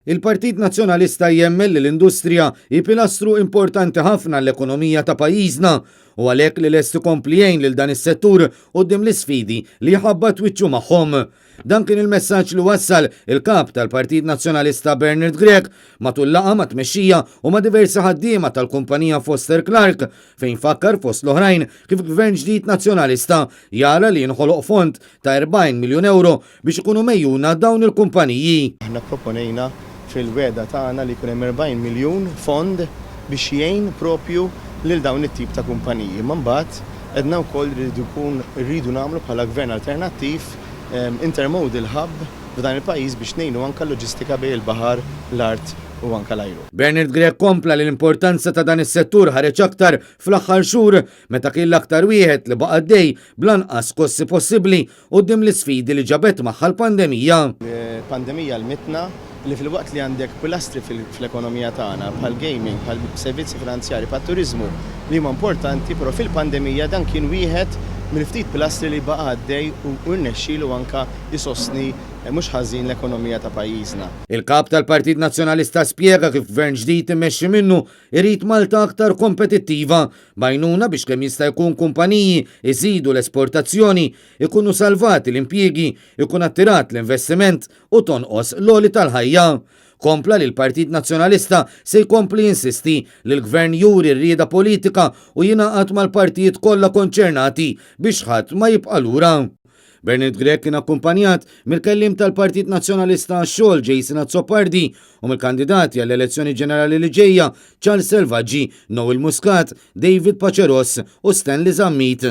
Il-Partit Nazzjonalista jemmen li l-industrija hi pilastru importanti ħafna għall-ekonomija ta' pajjiżna u għalhekk li lest ikompli jgħin lil dan is-settur quddiem l-isfidi li jħabbat wiċċu magħhom. Dan kien il-messaġġ li wassal il-Kap tal-Partit Nazzjonalista Bernard Grech matul laqgħa mat-tmexxija u ma' diversi ħaddiema tal-kumpanija Foster Clark fejn fakkar fost l-oħrajn kif Gvern ġdid Nazzjonalista jara li jinħoloq fond ta' 40 miljun ewro biex ikunu megħjuna dawn il-kumpaniji. Aħna pproponejna fil-wegħda tagħna li jkun hemm 40 miljun fond biex jgħin propju lil dawn it-tip ta' kumpaniji. Imma mbagħad għedna wkoll li rridu jkun rridu nagħmlu bħala gvern alternattiv intermodal hub f'dan il-pajjiż biex ngħinu anke l-loġistika bejn il-baħar, l-art u anke l-ajru. Bernard Grech kompla li l-importanza ta' dan is-settur ħareġ aktar fl-aħħar xhur meta kien l-aktar wieħed li baqa' għaddej bl-anqas kossi possibbli quddiem l-isfidi li ġabet magħha l-pandemija. Il-pandemija għallmitna li filwaqt li għandek pilastri fl-ekonomija tagħna bħall-gaming, bħal servizzi finanzjarji, bħat-turiżmu li huma importanti, però fil-pandemija dan kien wieħed mill-ftit pilastri li baqa' għaddej u rnexxielu anke jsostni mhux ħażin l-ekonomija ta' pajjiżna. Il-Kap tal-Partit Nazzjonalista spjega kif Gvern ġdid immexxi minnu jrid Malta aktar kompetittiva b'għajnuna biex kemm jista' jkun kumpaniji jżidu l-esportazzjoni, ikunu salvati l-impjiegi, ikun attirat l-investiment u tonqos l-għoli tal-ħajja. Kompla li l-Partit Nazzjonalista se jkompli jinsisti li l-Gvern juri r-rieda politika u jingħaqad mal-partijiet kollha konċernati biex ħadd ma jibqa' lura. Bernard Grech kien akkumpanjat mill-kelliem tal-Partit Nazzjonalista għax-xogħol Jason Azzopardi u mill-kandidati għall-elezzjoni ġenerali li ġejja Charles Selvaggi, Noel Muscat, David Paceros u Stanley Zammit.